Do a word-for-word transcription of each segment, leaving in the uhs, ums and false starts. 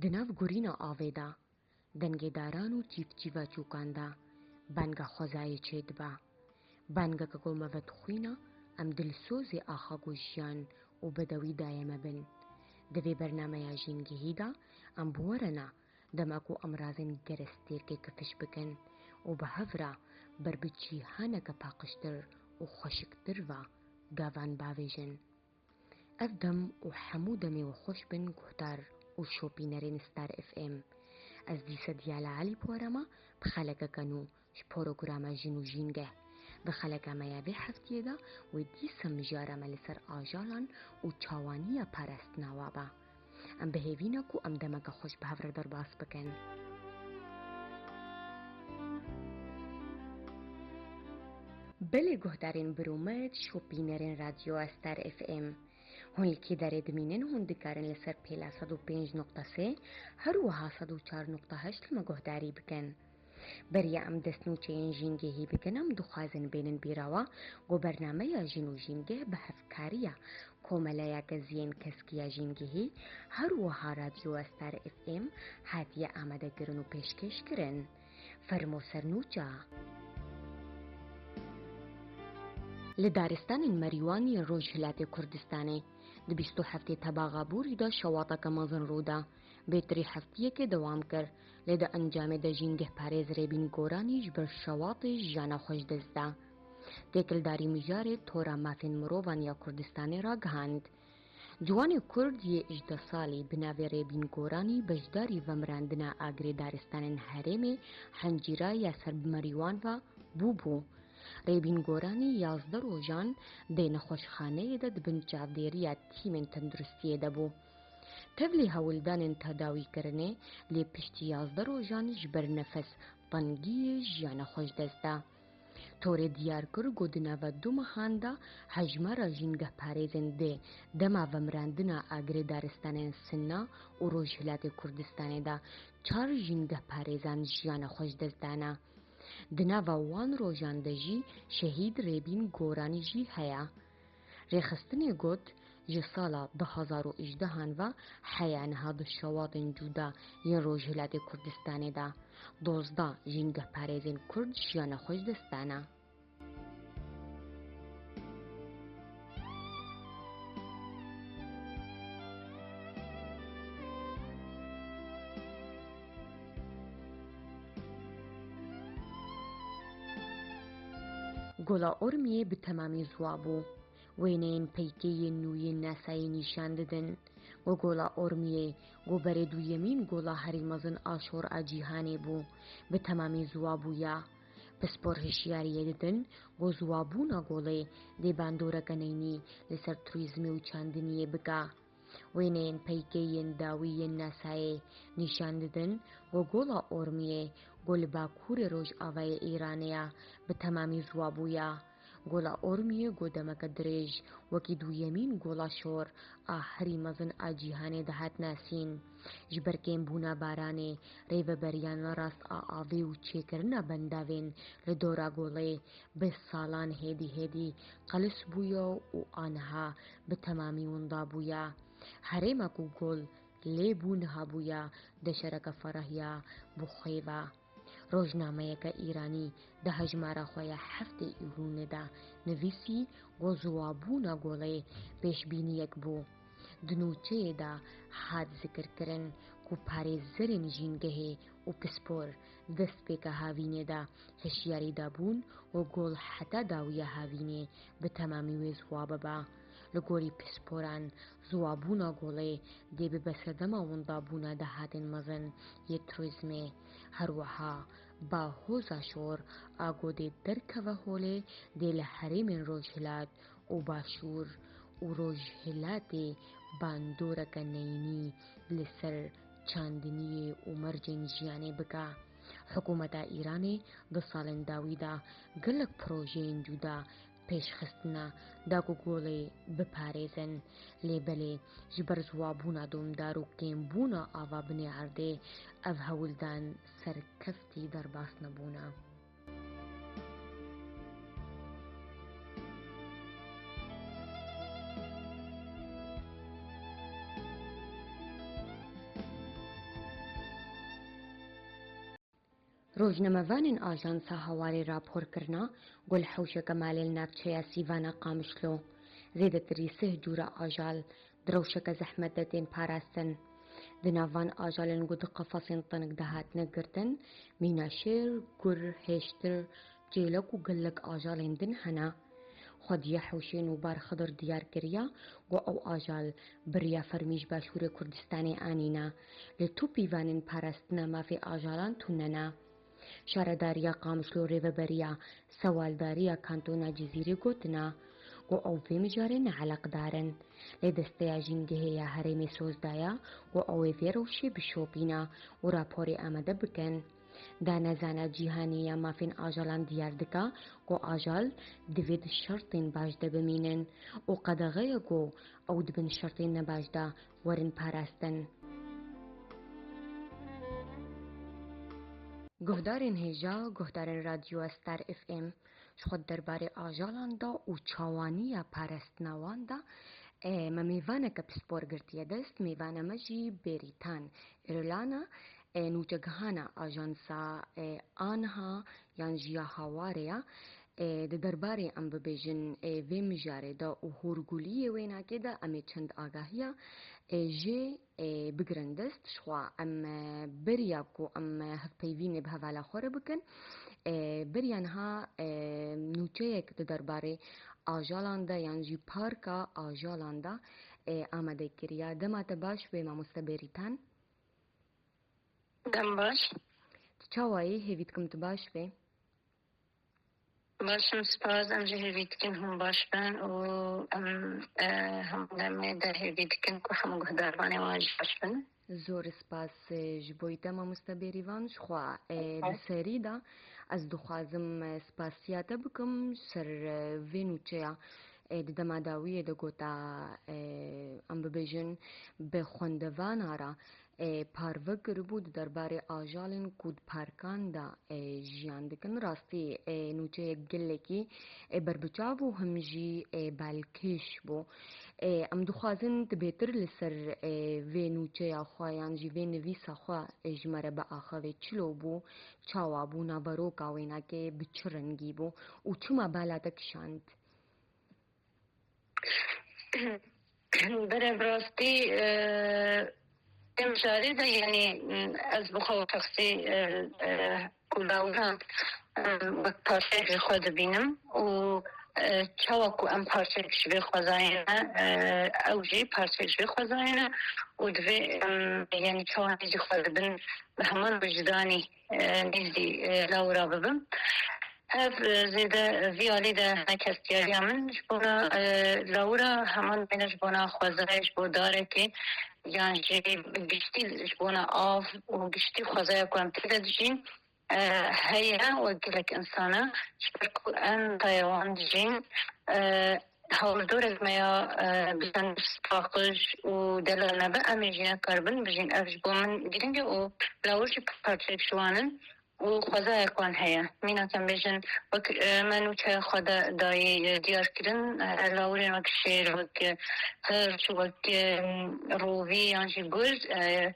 Di nav gurîna avê de, dengê daran û çîvçîva çûkan de, benga xwezayê çêdibe. Bengeke ku me vedixwîna, em dilsozê axa ku jiyan û bedewî dayê me bin. Di vê bernameya jîngehî de, em bi we re ne, dema ku em razên gerestêrkê kifiş bikin û bi hev re ber bi cîhaneke paqijtir û xweşiktir ve gavan bavêjin. Ev dem û hemû demê we xweş bin guhdar û şopînerên Star F M. Ez dîsa Diyala Elî bi we re me bi xelekeke nû ji programa Jin û Jîngeh. Di xeleka me ya vê heftiyê de wê dîsa mijara me li ser ajalan û çawaniya parastina wa be. Em bi hêvî ne ku em demeke xweş bi hev re derbas bikin. Belê guhdarên birûmet, şopînerên Radyoya Star F M. Hûn li kî derê dimînin, hûn dikarin li ser pêla sed û pênc nokta sê, her wiha sed û çar nokta heşt li me guhdarî bikin. Beriya em destnûçeyên jîngehî bikin, em dixwazin bênin bîra we ku bernameya Jin û Jîngeh bi hevkariya Komeleyeke Ziyên Keskiya Jîngehî, her wiha Radyoya Star F M hatiye amadekirin û pêşkêşkirin. Fermo sernûça. Li daristanên Merîwan yên Rojhilatê Kurdistanê di bîst û heftê Tebaxa Borî de şewateke mezin rû da. Bêtirî heftiyekê dewam kir, lê di encamê de jîngehparêz Rêbîn Goranî ji ber şewatê jiyana xwe ji dest da. Têkildarî mijarê Tora Mafên Mirovan ya Kurdistanê ragihand. Ciwanê Kurd yê hejdeh salî bi navê Rêbîn Goranî beşdarî vemirandina agirê daristanên herêmê Hencîra ya ser bi Merîwan ve bûbû. Rêbîn Goranî yazdeh rojan di nexweşxaneyê de di bin çavdêriya tîmên tenduristiyê de bû. Tevlî hewldanên tedawîkirinê, lê piştî yazdeh rojan ji ber nefes tengiyê jiyana xwe ji dest da. Torê diyar kir ku di nava du mehan de hejmara jîngehparêzên di dema vemirandina agirê daristanên Sinna û Rojhilatê Kurdistanê de çar jîngehparêzan jiyana xwe ji dest dana. Di nava wan rojan de jî şehîd Rêbîn Goranî jî heye. Rêxistinê got, ji sala du hazar û hejdehan ve heya niha di şewatên cuda yên Rojhilatê Kurdistanê de dozdeh jîngehparêzên Kurd jiyana xwe ji dest dane. Gola Ormiyê bi temamî ziwa bû. Wêneyên peykê yên nû yên nasayî nîşan didin ku Gola Ormiyê ku berê duyemîn gola herî mezin a şor a cîhanê bû, bi temamî ziwa bûya. Pispor hişyariyê didin ku ziwabûna golê dê bandoreke neynî li ser turîzmê û çandiniyê bike. Wêneyên peykê yên dawî yên nasayê nîşan didin ku Gola Ormiyê ku li bakurê rojavayê Îranê ye, bi temamî ziwa bûya. Gola Ormiyê ku demeke dirêj wekî duyemîn gola şor a herî mezin a cîhanê dihat nasîn. Ji ber kêmbûna baranê, rêveberiya nerast a avê û çêkirina bendavên li dora golê bi salan hêdî hêdî qelis bûye û aniha bi temamî winda bûye. Herêma ku gol lê bû niha bûye deşereke ferahiya bi xwê ve. Rojnameyeke Îranî di hejmara xwe ya heftê Îlûnê de nivîsî ku ziwabûna golê pêşbîniyek bû. Di nûçeyê de hat zikirkirin ku parêzerên jîngehê û pispor di destpêka havînê de hişyarî dabûn û gol heta dawiya havînê bi temamî wê ziwa bibe. Li gorî pisporan, ziwabûna golê dê bibe sedema windabûna dahatên mezin yê turîzmê. Her wiha bahoza şor a ku dê derkeve holê dê li herêmên rojhilat û başûr û rojhilatê bandoreke neynî li ser çandiniyê û mercên jiyanê bike. Hikûmeta Îranê di salên dawî de gelek projeyên cuda pêşxistina da ku golê biparêzin, lê belê ji ber ziwabûna domdar û kêmbûna ava binê erdê ev hewldan serkeftî derbas nebûne. Rojnamevanên Ajansa Hawarê rapor kirina ku li hewşeke malê li navçeya Sîvana Qamişlo zêdetirî sih cûra ajal di rewşeke zehmet de tên parastin. Di nav van ajalên ku di qefesên tenik de hatine girtin, mîna şêr, gur, hêştir, çêlek û gelek ajalên din hene. Xwediya hewşên û Bar Xidir diyar kiriya ku ew ajal bi riya fermî ji Başûrê Kurdistanê anîne. Li tu pîvanên parastina mafê ajalan tune ne. Şaredariya Qamişlo rêveberiya Sewaldariya Kantona Cizîrê gotina ku ew vê mijarê neeleqdar in. Lê Desteya Jîngehê ya Herêmê soz daye ku ew ê vê rewşê bişopîne û raporê amade bikin. Danezana Cîhanî ya Mafên Ajalan diyar dike ku ajal divê di şertên baş de bimînin û qedexe ye ku ew di bin şertên nebaş de werin parastin. Guhdarên hêja, guhdarên Radyoya Star F M, ji xwe derbarê ajalan de û çawaniya parastina wan de, e, me mêvaneke pispor girtiye dest. Mêvana me jî Bêrîtan Îrlana, e, nûçegihana ajansa, e, Anha yan jî ya Hawarê ya. E, di derbarê em bibêjin, e, vê mijarê de û hûrguliyê wênakê de em ê çend agahiya, e, jê, e, bigirin dest. Jixwe em, e, beriya ku em, e, hevpeyvînê bi hevala xwe re bikin. E, beriya niha, e, nûçeyek di derbarê ajalan de yan jî parka ajalan de, e, amade kiriya. Dema te baş be, mamoste Bêrîtan. Dem baş. Tu çawa yî? Hêvî dikim tu baş be. Baş im, spas. Em jî hêvî dikin hûn baş bin û em, e, hemû demê de hêvî dikin ku hemû guhdarvanê wan jî baş bin. Zor spas, e, ji bo te, mamoste Bêrîvan. Jixwe, e, di serî de ez dixwazim, e, spasiya te bikim ji ser, e, vê nûçeya, e, di dema dawiyê de gota, e, em bibêjin, bi xwendevana re, e, parve kiribû di derbarê ajalên ku di parkan de, e, jiyan dikin. Rastî, e, nûçeyek gelekî, e, berbiçav û him jî, e, balkêş bû. E, em dixwazin tu bêtir li ser, e, vê nûçeya xwe yan jî vê nivîsa xwe, e, ji me re biaxivî. Çilo bû, çawa bû, naveroka wênakê bi çi rengî bû û çima bala te kişand? Berê bi rastî, e, em carê de, yanî, ez bi xwe şexsî, e, e, ku lawran, e, wek parçeyek ji xwe dibînim û, e, çawa ku em parçeyek ji vê xwezayê ne, e, ew jî parçeyek ji vê xwezayê ne û divê, em, yanî çawa nêzî xwe dibin bi heman wijdanî, e, nêzî, e, lawira bibim. Ev, e, zêde vî alî de hestiyariya min ji bona, e, lawira heman bêne ji bona xwezayê, ji bo darekê yan jî giştî ji bona av û giştî xwezaya ku em tê de dijîn, e, heye wek gelek insana, ji ber ku em daye wan dijîn, e, hewldorek me ya, e, bizanî paqij û delal nebe, em ê jî nekaribin bijîn. Ev ji bo min girîng e û lawir jî parçeyek ji wan in. Û xwezayek wan heye. Mînak em bêjin, wek, e, me nûçeya xwe de dayî, e, diyar kirin, e, lawirên wek şêr, wek, e, hirç, wek, e, rovî yan jî gur, e,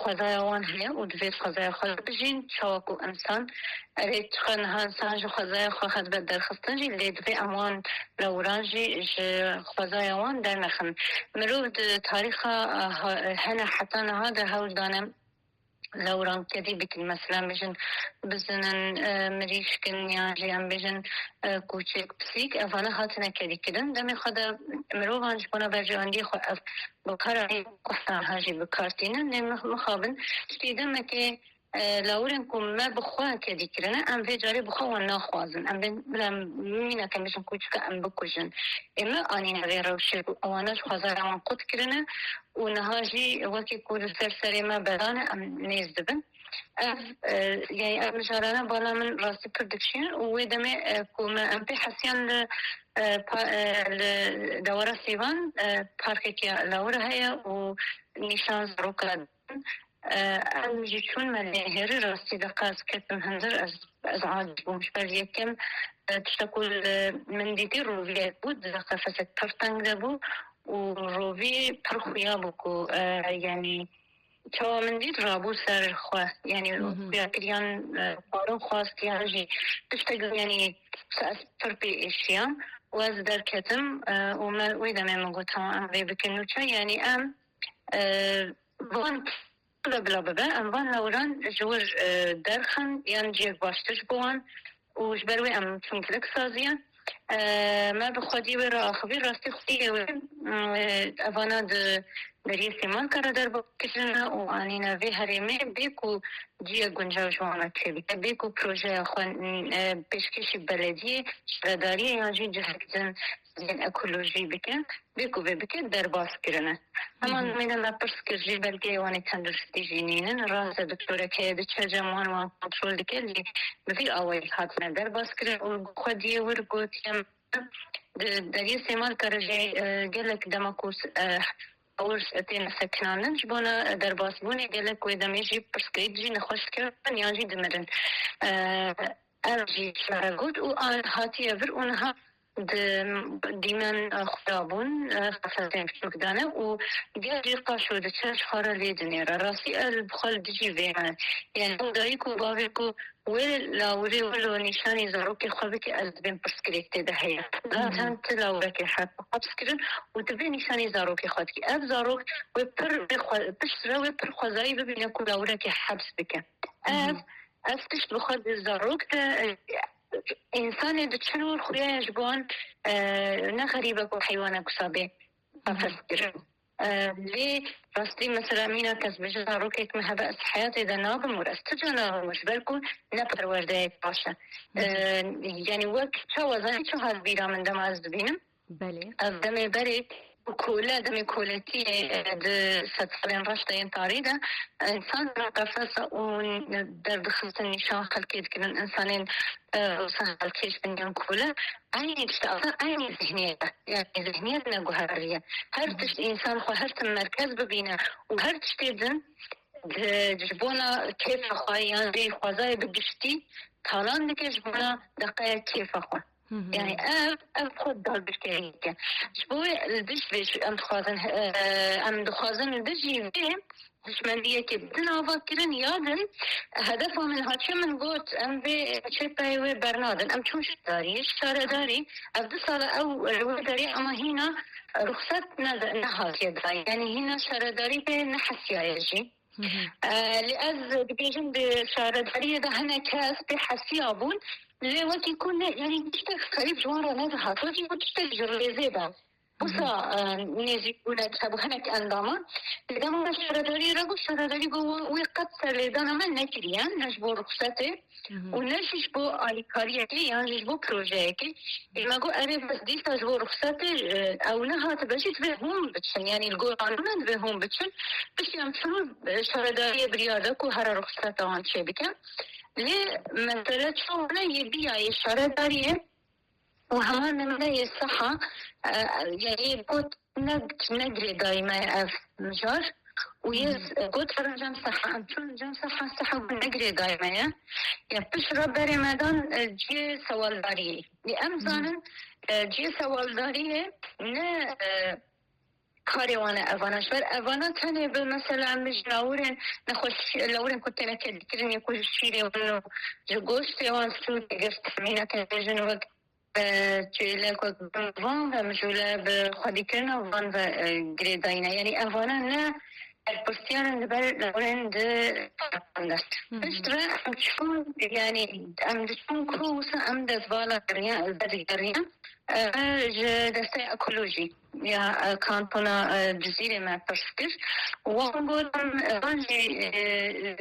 xwezaya wan heye û divê xwezaya xwe de bijîn. Çawa ku insan, erê çiqa niha insan ji xwezaya xwe hatibe derxistin jî, lê divê em wan lawiran jî ji xwezaya wan dernexin. Mirov di tarîxa, e, ha-, hene heta niha de hewl dane lawran kedî bikin. Mesela, em bêjin bizinin, e, mirîşkin, yan jî em bêjin, e, kûçik, pisîk, evana hatine kedî kirin. Demê xwe de mirovan ji bona berjewendiyê xwe ev bi kar anîn, kuhtan ha jî bi kar tînin. Lê mix-, mixabin, spî demekê, e, lawirên ku me bi xwe kedî kirine, em vê carê bi xwe wan naxwazin. Em bên, bila mînak em bêjin kûçika em bikujin. Ê me anîne vê rewşê ku ewana ji xwezaya wan qut kirine. Û niha jî wekî ku li ser serê me berane, em nêz dibin. Ev, e, yani ev mijarane bala min rastî pir dikişînin û wê demê, e, ku me em pê hesiyan li, e, pa-, e, li dewara Sîvan, e, parkekî lawir heye û nîşan zaroka didin. E, em jî çûn me lê hêrî rastî de qas ketim hundir, ez, ez aciz bûm. Ji ber yekem, e, tişta ku li min dîtî roviyek bû, di qefesek pir teng de bû û rovî pir xuya bû ku, e, yani, çawa min dît rabû ser xwe. Yanî, Hı hı. xuya kiriyan, e, xwarin xwast yan jî tiştek, yanî, se-, ez pir pê êşiyam û ez derketim, e, û me wê demê min got, "Tamam, em vê bikin." Nûçe, yanî, em, e, van bila bibe, em van lawiran ji wir, e, derxin yan ciyek baştir ji bo wan û ji ber wê em çûn kilik saziye. E, me bi xwediyê wê re axivî, rastî xwediyê wê, e, evana di deriyê Sêmalka re derbas kirine û anîne vê herêmê bê ku ciyek guncaw ji wan re çêbike, bê ku projeya xwe, e, pêşkêşî belediyê, şaredariyê yan jî cihek din yên ekolojî bike. Bê ku vê bike, derbas kirine. Hema Hı hı. demê de me pirs kir jî belgeyê wan ê tenduristî jî nînin. Rast e, doktorek heye diçe cem wan, wan kontrol dike, lê bi vî awayî hatine derbas kirin û xwediyê wir gotiye me, di deriyê Sêmalka re jî, e, gelek dema ku, e, wir têne sekinandin, ji bona, e, derbasbûnê gelek wê demê jî pirsgirêk jî nexweş dikirin yan jî dimirin. E, ev jî ji me re got û a-, hatiye vir û niha di dîmen, e, xwe dabûn, e, qefesên biçûk dane û gel jî qaşo diçe ji xwe re lê dinêre. Rastî ez bi xwe li dijî vê me. Yani ew dayik û bavê ku wê lawirê wilo nîşanî zarokê xwe bike, ez dibêm pirsgirêk tê de heye. Zaten tu lawirekê hep heps kirin û tu vê nîşanî zarokê xwe dikî. Ev zarok wê pir, wê xwe, pişt re wê pir xwezayî bibîne ku lawirekê heps bike. Ev, ev tişt bi xwe di zarok de, e, Însanê diçin û xuya ye ji bo wan, e, ne xerîb e ku heywanek wisa bê qefes kirin. E, lê rastî mesela mîna kes bêje zarokek min hebe, ez heyatê de nabim wir, ez tu ca nabim wir, ji ber ku ne perwerdeyek baş e. E, yani wek çawa zanî çawa bîra min dema ez dibînim. Belê. Ev demê berê kole, demê koletiyê, e, di sedsalên reş de yên tarî de, e, însan di qefesa û derdixistin nîşan xelkê dikirin, insanên, e, wisa xelkêş bin yan kole. Eynî tişt, aslında eynî zihniyet e. Yani zihniyet ne guherî ye. Her Hı hı. tişt însan xwe her tim merkez bibîne û her tiştê din di, ji bona kêfa xwe yan jî xwezayê bi giştî talan dike ji bona deqeya kêfa xwe. Hı hı. Yani ev, ev xwe dagirkerî dike. Ji bo wê li dij vê jî em dixwazin, e, em dixwazin li dijî vê hişmendiyekê bidin ava kirin ya din. Hedefa min ha çi min got, em vê çêpeyê wê bernadin. Em çûn şaredariyê, şaredarî ev du sala ew li wê derê ama hîna ruxsat ne, nehatiye dayîn. Yani hîna şaredarî pê nehesiyaye jî. Hı hı. E, lê ez dibêjim di şaredariyê de hinek kes pê hesiya bûn. Lê wekî ku ne, yani tiştek xerîb ji wan re nedihat. Wekî ku tiştek ji rêzê be. Wisa, e, nêzîkbûnek hebû hinek endaman. Lê dema me şaredariyê re got, şaredarî got, wê qet serlêdana me nekiriye, ne ji bo ruxsetê Hı hı. û ne jî ji bo alîkariyekê yan jî ji bo projeyekê. Ê, me got, erê, bes dîsa ji bo ruxsetê, e, ew nehatibe jî divê hûn biçin. Yanî li gor qanûnan divê hûn biçin. Piştî em çûn, e, şaredariyê biryar da ku here ruxseta wan çêbike. Lê mesele çawa ne yê biyayê şaredariyê û heman nemûne yê Seha, e, yanî got ne, ne girêdayî me ev mijar û yê Hı hı. got herin cem Seha, em çûn cem Seha, Seha got ne girêdayî me ye. Ya pişt re berê me dan, e, cihê sewaldariyê. Lê em Hı hı. zanin, e, cihê sewaldariyê ne, e, karê wan e evana. Ji ber evana tenê bi mesela em ji lawirên nexweş, lawirên ku têne kêlîkirin ya ku ji şîrê wan û ji goştê wan sûdê girt, mîna tenê jin wek, e, çêlek wek van ve mijûle bi xwedîkirina van ve, e, girêdayî ne. Yanî evana ne berpirsiyar in li ber lawirên di parkan de. Hı hı. Piştre em çûn, yanî em diçûn ku wisa em destvala geriyan, vedigerîn, e, ji desteya ekolojî ya, e, kantona, e, Cizîrê me pirs kir. Wan gotin, e, van jî, e,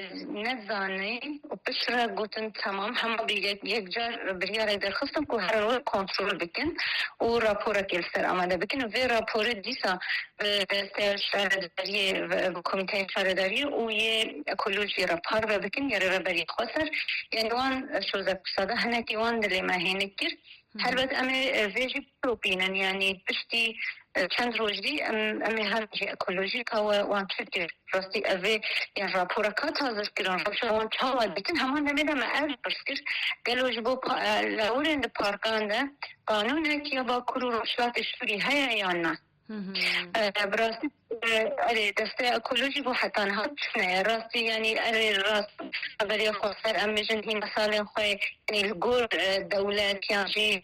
nezanî û piştre gotin, temam, hema bi yek, yekcar biryarek derxistin ku herin wê kontrol bikin û raporekê li ser amade bikin. Vê raporê dîsa bi desteya şaredariyê, bi komîteya şaredariyê û yê ekolojiyê re parve bikin, ya rêveberiyê xweser. Yanî wan, e, şoze kusa de hinekî wan dilê me hênik kir. Hı hı. Helbet em ê, e, vê jî bidopînin, yanî piştî, e, çend rojî em, em ê her jî ekolojîka we wan çi kir? Rastî ev ê, yan raporeka hazir kirin, rewşa wan çawa dîtin? Heman demê de me ev pirs kir, gelo ji bo pa-, e, lawirên di parkan de qanûnek ya Bakur û Rojhilatê Sûrî heye yan na? Hı hı. E, bi rastî Erê, desteya ekolojî bû heta niha tişt neye. Rastî, yanî, erê, rast, berê xweser, em bêjin hîna salên xwe, yanî, li gor, e, dewlet yan jî,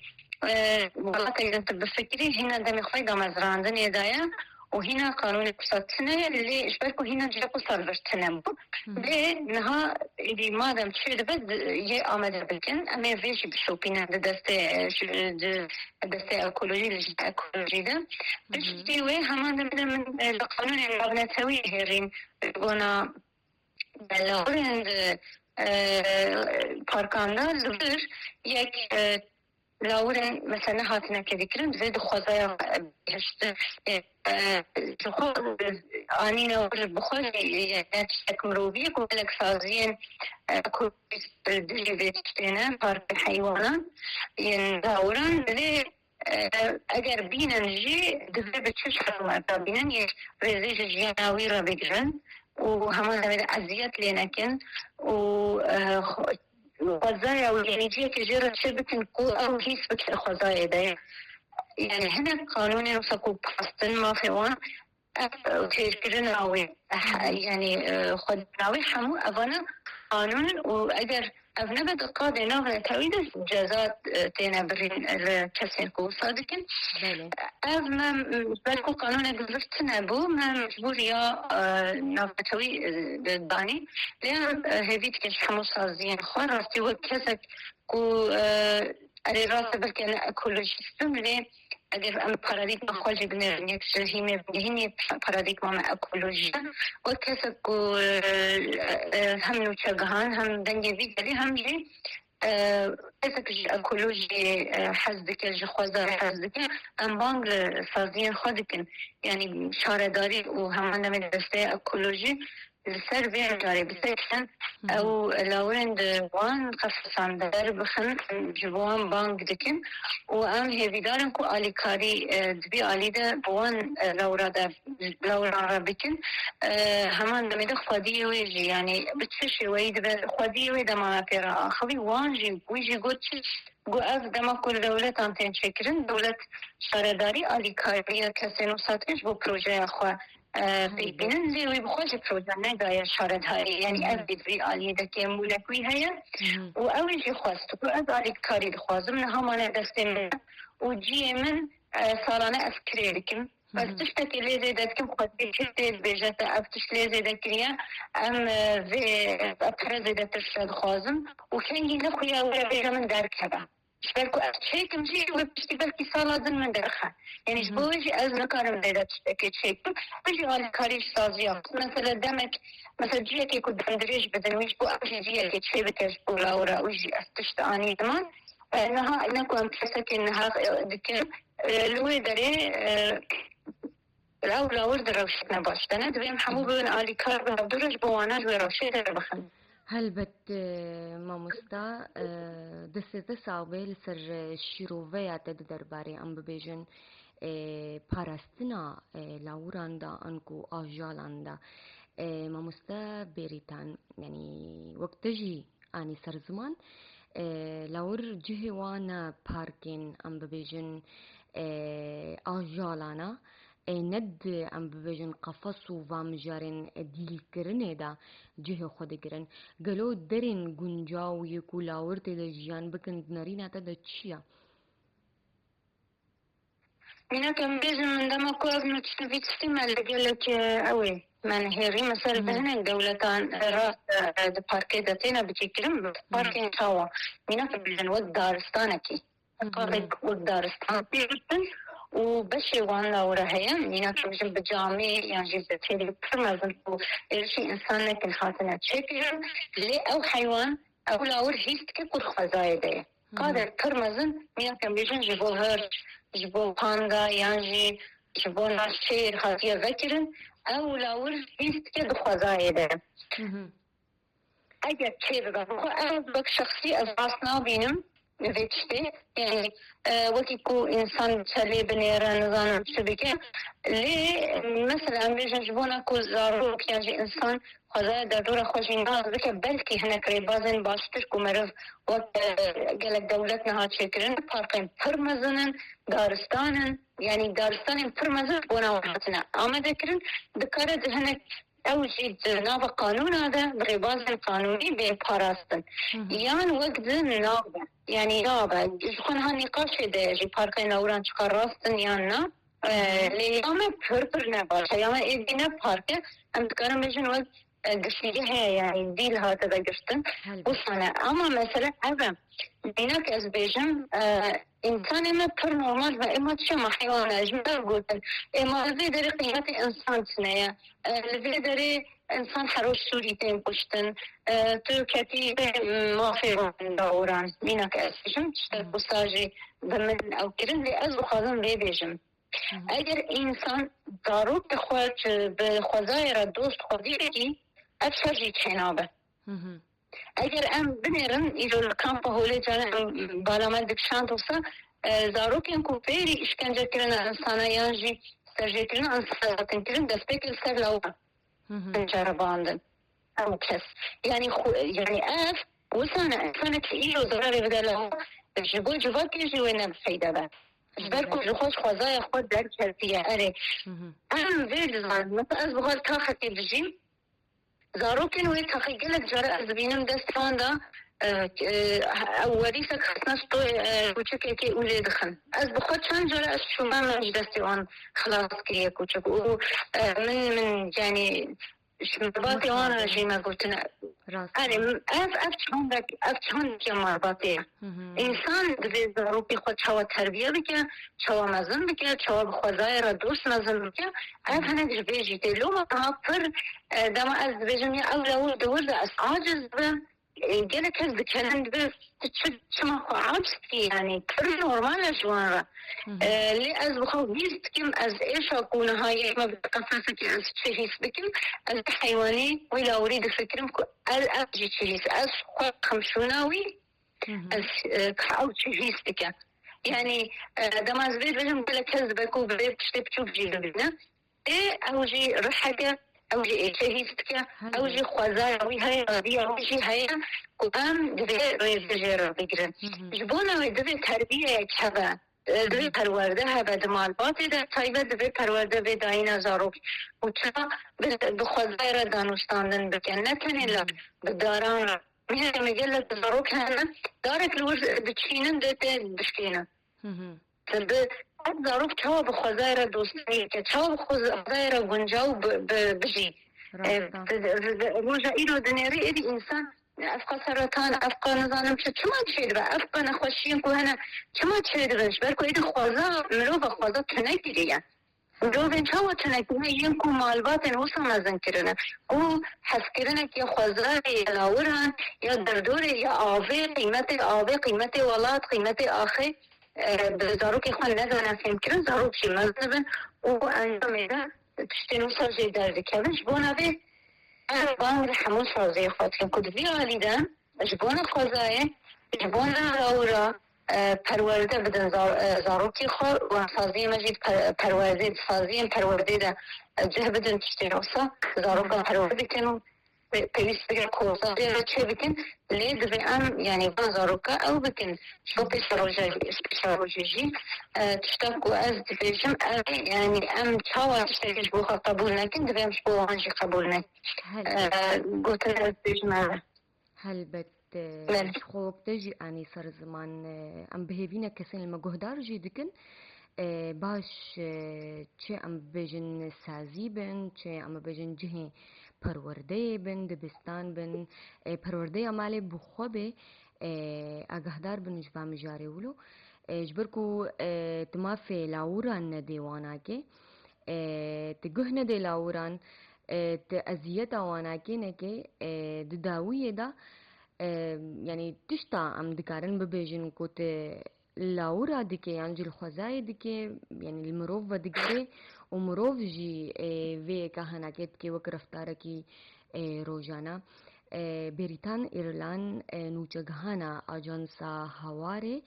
e, welatek din tu bifikirî, hîna demê xwe damezrandinê daye û hîna qanûnê wisa tune ye, lê ji ber ku hîna cihek wisa li vir tune bû. Lê niha êdî madem çê dibe, di-, yê amade bikin, em ê vê jî bişopînin di destê, e, ji, di destê ekolojî, li jî ekolojî de. Piştî wê heman demê de min, e, li qanûnên navnetewî hêrîn, bona lawirên di, e, parkan de li vir yek, e, lawirên mesela nehatine kedîkirin, divê di xwezaya, e, bihiştin, e, e, ji xwe anîne wir bi xwe jî, e, tiştek mirovî ye ku gelek saziyên, e, ku dijî vê tiştê ne, parkên heywanan yên lawiran, divê, e, eger bînin jî, divê bi çi şerta bînin, yê rêzê ji jiyana wî re bigirin û heman demê de eziyet lê nekin û, e, xwe-, xwezaya wî, yanî cihekê jê re çêbikin ku ew hîs bike xwezayê de ye. Yanî hinek qanûnên wisa ku parastin mafê wan, ev têrkirina wê, eh, yanî, eh, xwedana wê, hemû evana qanûn in û eger ev nebe di qadê navnetewî de ceza, eh, têne birîn li kesên ku wisa dikin. Belê. Ev me, ber ku qanûnek zir tune bû, me mecbûr ya, eh, navnetewî, eh, danî. Lê em, eh, hêvî dike ji hemû saziyên xwe, rastî wek kesek ku, eh, erê rast e, belke ne ekolojîst im, lê eger em paradîgma xwe jî binêrin, yek ji hîmê, hîmê paradîgma me ekolojî ye. Wek kesek ku, e, e, hem nûçegihan, hem dengê vî gelî, hem jî, e, kesek ji ekolojiyê, e, hez dike, ji xwezayê hez dike, em bang li saziyên xwe dikin. Yanî şaredarî û heman demê desteya ekolojî li ser vê mijarê bisekinin, ew lawirên di wan qefesan derbixin, ji bo wan bang dikin û em hêvîdar in ku alîkarî, e, di vî alî de bi wan, e, lawira de, lawiran re bikin. E, heman demê de xwediyê wê jî, yanî bi çi şêweyî dibe xwediyê wê dema me pê re axivî, wan jî, wî jî got çi? Got, ev dema ku li dewletan tên çêkirin, dewlet şaredarî alîkariya kesên wisa dike ji bo projeya xwe, e, pêk bînin. Lê wî bi xwe jî proje nedaye şaredarî. Yanî ev jî di vî aliyê de kêmbûnek wî heye. Û ew ê jî xwest ku ez alîkarî dixwazim, niha mane destê min û ciyê min, e, salane ez kirê dikim. Ez tiştekî lê zêde dikim, xwedî kir tê dibêje te ev tişt lê zêde kiriye, em, e, vê, e, pere zêdetir tişte dixwazim û kengî li xuya were bêje min derkeve. Ji ber ku ez çêkim jî, wê piştî belkî sala din min derxe. Yanî ji bo wê jî ez nikarim zêde tiştekê çêkim. Wê jî alîkarî ji saziya. Mesela demek, mesela ciyekê ku dem dirêj bidin, wî ji bo ew jî ciyekê çê bike ji bo lawira, wî jî ez tişt anî ziman. E, niha ne ku em kesekê niha, e, dikin, e, li wê derê, e, Ew lawir di rewşek ne baş de ne. Divê em hemû bibin alîkar bi hevdû re ji bo wana ji wê rewşê derbixin. Helbet, e, mamosta, e, destê te sax be li ser, e, şîroveya te di derbarê em bibêjin, e, parastina, e, lawiran de anku ajalan de. E, mamosta Bêrîtan, yanî wek te jî anî ser ziman, e, lawir cihê wan e parkên, em bibêjin, e, ajalana, e, ne di, em bibêjin, qefes û va mijarên dîlkirinê de cihê xwe digirin. Gelo derên guncaw yê ku lawir tê de jiyan bikin di nerîna te de çi ye? Mînak em bêjin, min dema ku ev nûçnivîs dî, me li gelek, e, ew ê me nihêrî. Mesela li hinek dewletan, e, rast, e, di parkê de têne biçêkirin, parkên çawa? Mînak em bêjin, wek daristanekî. Parkek wek daristan pêwîstin û beşê wan lawira heye. Mînak em bêjin, bi camê yan jî bi têlê pir mezin ku êrişî însan nekin hatine çêkirin. Lê ew heywan, ew lawir hîs dike ku xwezayê de ye. Qadek pir mezin, mînak em bêjin, ji bo hirç, ji bo panda yan jî ji bo na şêr hatiye vekirin, ew lawir hîs dike di xwezayê de. Eger çê bibe, bi xwe ez wek şexsî ez rast nabînim vê tiştê. Yanî, e, wekî ku însan çelê binêre, nizanim çi bike. Lê, mesela, em bêjin, ji bona ku zarok yan jî însan xwezaya derdora xwe jî nas bike, belkî hinek rêbazên baştir ku meriv wek, e, gelek dewlet niha çêkirin, parkên pir mezin in, daristan in, yanî daristanên pir mezin ji bona wan hatine amade kirin, dikare di hinek ew jî di nava qanûna de, bi rêbazên qanûnî bê parastin. Yan wek di nav de, yanî nav e. Ji xwe niha nîqaşê de ye jî parkên lawiran çiqas rast in yan na. E, lê ya me pir pir ne baş e. Ya me êdî ne park e. Em dikarin bêjin wek, e, girtîgeh heye, yanî dîl hate vegirtin. Wisa ne. Ama mesele ev e. Mînak ez bêjim, e, însanê me pir normal me, ema çi ma heywan e, ji me gotin. Ema li vê derê qîmetê însan tune ye. E, li vê derê însan her roj Sûrî tên kuştin. E, tu ketî vê mafê wan dawiran. Mînak ez bêjim, tiştek wisa jî bi min ew kirin, lê ez dixwazim vê bêjim. Eger însan zarokê xwe ji, bi xwezayê re dost xwedî bikî, ev şer jî çênabe. Eger em binêrin, îro li kampa Holê carê em bala me dikişand wisa, e, zarokên ku pêrî îşkence kirine insana yan jî serjêkirina insana hatin kirin, destpêkê li ser lawir in ceribandin. Ew kes. Yanî xwe, yanî ev wisa ne, însanekî îro zerarê bide lawir, ji bo civakê jî wê ne bi feyde be. Ji ber ku ji xwe ji xwezaya xwe derketiye. Erê. Em vê dizanin. Mesela ez bi xwe li taxekê dijîm. Zarokên wê taxê gelek care ez dibînim dest wan de, e, e, ew werîsek xistine stoyê, e, kûçikekê û lê dixin. Ez bi xwe çend care ez çûme, min ji destê wan xilas kiriye kûçik û, e, min, min, yanî, ji malbatê wan re jî me gotine. Rast. Erê, ev, ev çandek, ev çandeke malbatê ye. Însan divê zarokê xwe çawa terbiye bike, çawa mezin bike, çawa bi xwezayê re dost mezin bike. Ev hinek ji vê jî tê. Loma niha pir, e, dema ez dibêjim ya ew lawir di wir de ez aciz dibim. E, gelek kes dikevin dibê tu çi, çima xwe aciz dikî, yanî pir normal e ji wan re. E, lê ez bi xwe hîs dikim, ez êşa ku niha yek me bi qefesekê ez çi hîs dikim, ez bi heywanî wî lawirî difikirim ku ez, ez jî çi hîs, ez xwe xemşûna wî, ez, e, ka ew çi hîs dike. Yanî, e, dema ez vê dibêjim gelek kes dibe ku bi vê tiştê piçûk jî bibîne. Ê, ew jî rihek e, ew jî ê çi hîs dike, ew jî xwezaya wî heye, radiya wî jî heye ku em divê rêzê jê re bigirin. Ji bona wê divê terbiyeyek hebe, e, divê perwerde hebe di malbatê de, taybet divê perwerde vê dayîna zarok û çira bi, bi xwezayê re danûstandin bike. Ne tenê la bi daran re. Mihê me gelek zarok hene, darek li wir diçînin dê tê dişkênin. Bi ev zarok çawa bi xwezayê re dostî bike, çawa bi xwezayê re guncaw bi, bi, bijî. E, di, di, di, roja îro dinêrî êdî însan, ev qe seretan, ev qe nizanim çi, çima çêdibe? Ev qe nexweşiyên ku hene, çima çêdibin? Ji ber ku êdî xweza, mirova xweza tune kiriye. Mirovên çawa tune kirine yên ku malbatên wisa mezin kirine. Ku hezkirinekî xwezayê ya lawiran, ya derdorê, ya avê, qîmetê avê, qîmetê welat, qîmetê axê, e, bi zarokê xwe nedane fêmkirin, zarok jî mezin dibin û encamê de tiştên wisa jê derdikevin. Ji bona vê em bang li hemû saziyê xwe dikin ku di vî alî de ji bona xwezayê, ji bona lawira, e, perwerde bidin za-, e, zarokê xwe û em saziyê me jî per-, perwerdê, di saziyên perwerdê de, e, cih bidin tiştên wisa zarokan perwerde bikin û Pê-, pêwîst bike ku zarê re çê bikin, lê divê em, yanî van zaroka ew bikin. Ji bo pêşerojê, pêşerojê jî, e, tişta ku ez dibêjim, ev e, yanî em çawa tiştekî ji bo xwe qebûl nekin, divê em ji bo wan jî qebûl nekin. Helbet. E, gotin ez dibêjim ev e. Helbet, e, Belê. Ji xwe wek te jî anî ser ziman, e, em bi hêvî ne kesên li me guhdar jî dikin. E, baş, e, çi em bibêjin sazî bin, çi em bibêjin cihê perwerdeyê bin, dibistan bin, e, perwerdeya malê bi xwe bê, e, agahdar bin ji va mijarê wilo. E, ji ber ku, e, tu mafê lawiran nedê wanakê, e, tu guh nedê lawiran, e, tu eziyeta wanakê nekê, e, di dawiyê de, e, yanî tişta em dikarin bibêjin ku tu lawira dike yan jî li xwezayê dike, yanî li mirov vedigere û mirov jî, e, vê yeka hinekê dike wek reftarekî, e, rojane. E, Bêrîtan Îrlan, e, nûçegihana Ajansa Hawarê,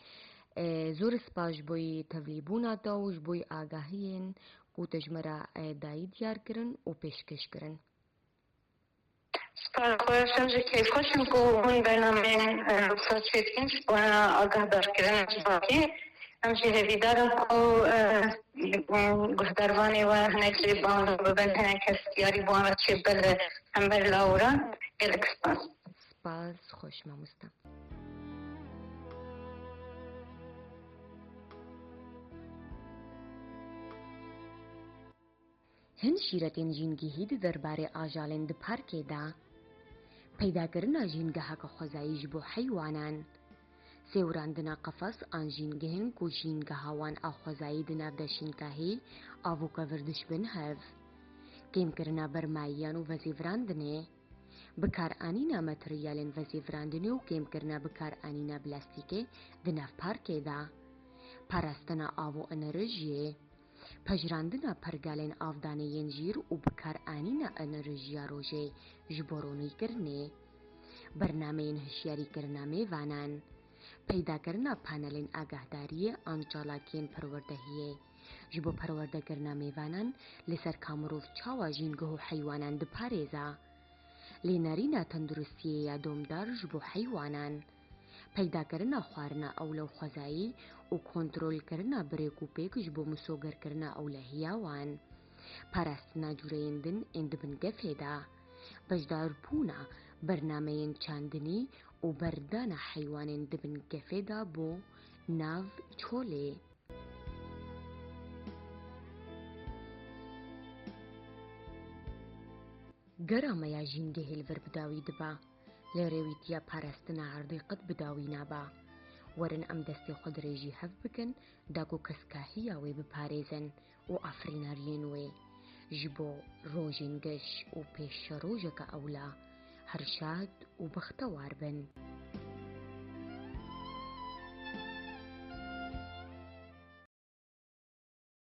e, zor spas ji bo yî tevlîbûna te û ji bo yî agahiyên ku te ji me re, e, dayî diyar kirin û pêşkêş kirin. Spas xweş im, ji keyfxweş im ku hûn bernameyên, e, wisa çêdikin ji bo agahdarkirin civakê. Em jî hêvîdar in ku, e, guhdarvanê we hinek jê bang bibin, hinek kes diyarî bi wan re çêbibe li hember lawiran. Gelek spas. Spas, xweş mamoste. Hin şîretên jîngehî di derbarê ajalên di parkê de, peydakirina jîngeheke xwezayî ji bo heywanan, sêwirandina qefes an jîngehên ku jîngeha wan a xwezayî di nav de şînkahî, av û kevir dişibin hev, kêmkirina bermayiyan û vezêvirandinê, bikaranîna materyalên vezêvirandinê û kêmkirina bikaranîna plastîkê di nav parkê de, parastina av û enerjiyê, pejirandina pergalên avdanê yên jîr û bikaranîna enerjiya rojê ji bo ronîkirinê, bernameyên hişyarîkirina mêvanan, peydakirina panelên agahdariyê an çalakiyên perwerdehiyê ji bo perwerdekirina mêvanan li ser ka mirov çawa jîngeh û heywanan diparêze, lênerîna tenduristiyê ya domdar ji bo heywanan, peydakirina xwarina ewle û xwezayî û kontrolkirina birêk û pêk ji bo misogerkirina ewlehiya wan, parastina cûreyên din ên di bin gefê de, beşdarbûna bernameyên çandinî û berdana heywanên di bin gefê de bo nav çolê. Gera me ya jîngehê li vir bi dawî dibe, lê rêwîtiya parastina erdê qet bi dawî nabe. Werin em destê xwe dirêjî hev bikin, da ku keskahiya wê biparêzin û afirîneriyên wê ji bo rojên geş û pêşerojeke ewla her şad û bextewar bin.